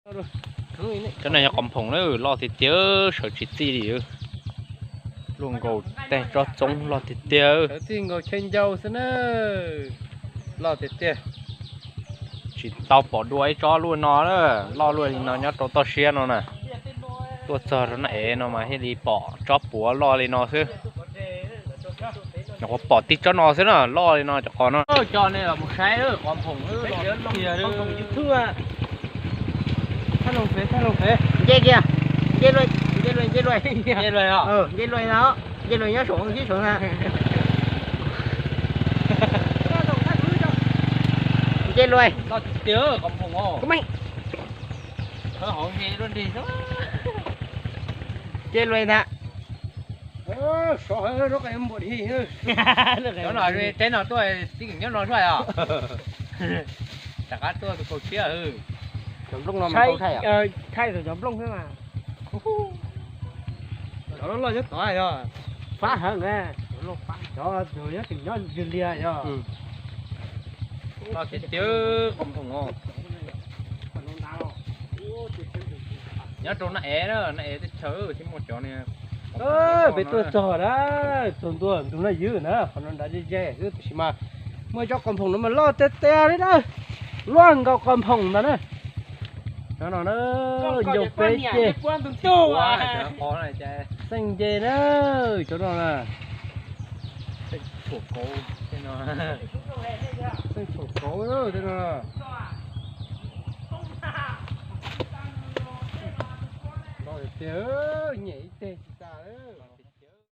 Cov no yog qos nphoom na, loj tiag tiag, sawv tsis txij li. Luaj nkaus tej tsob txoob, loj tiag tiag. Sawv txij nkaus chaw ncau xwb na. Loj tiag tiag. Tsis tau pom dua ib tsob luaj no, loj luaj li no nyob rau toj siab no na. Tuaj txog rau Naj Ev no mas thiaj li pom tsob puav loj li no xwb. Nyuam qhuav pom tib tsob no xwb na, loj li no cov qos no. Coj nej los mus saib qos nphoom. Nce kiag, nce luaj, nce luaj, nce luaj. Nce luaj, nce luaj no, nce luaj nyob saum sib saum na. Nce luaj. Nce luaj ntag. Cov no teb no tuaj tib nyob no xwb os. Rov qab tuaj tus kaum tshiab. Cov nplooj no thaij cov nplooj xwb mas. Cov loj loj nyob tod yog fab heev na. Cov nyob tseem nyob ntws liag yog. Loj tiag tiag qos nphoom os. Nyob rau Naj Ev na, Naj Ev teb chaws thiaj muaj cov ni. Peb tuaj txog na, txog ntua ntug no ywg na, qhov no nrad ze ze xwb tiam sis mas muaj cov qos nphoom no mas loj tiag tiag li na. Luaj nkaus qos nphoom ntag na. Cov no na, ncoo peb ceg. Xeeb nce na, cov no na. Xeeb tshuam kauv tej no. Loj tiag tiag, nyem ib teg.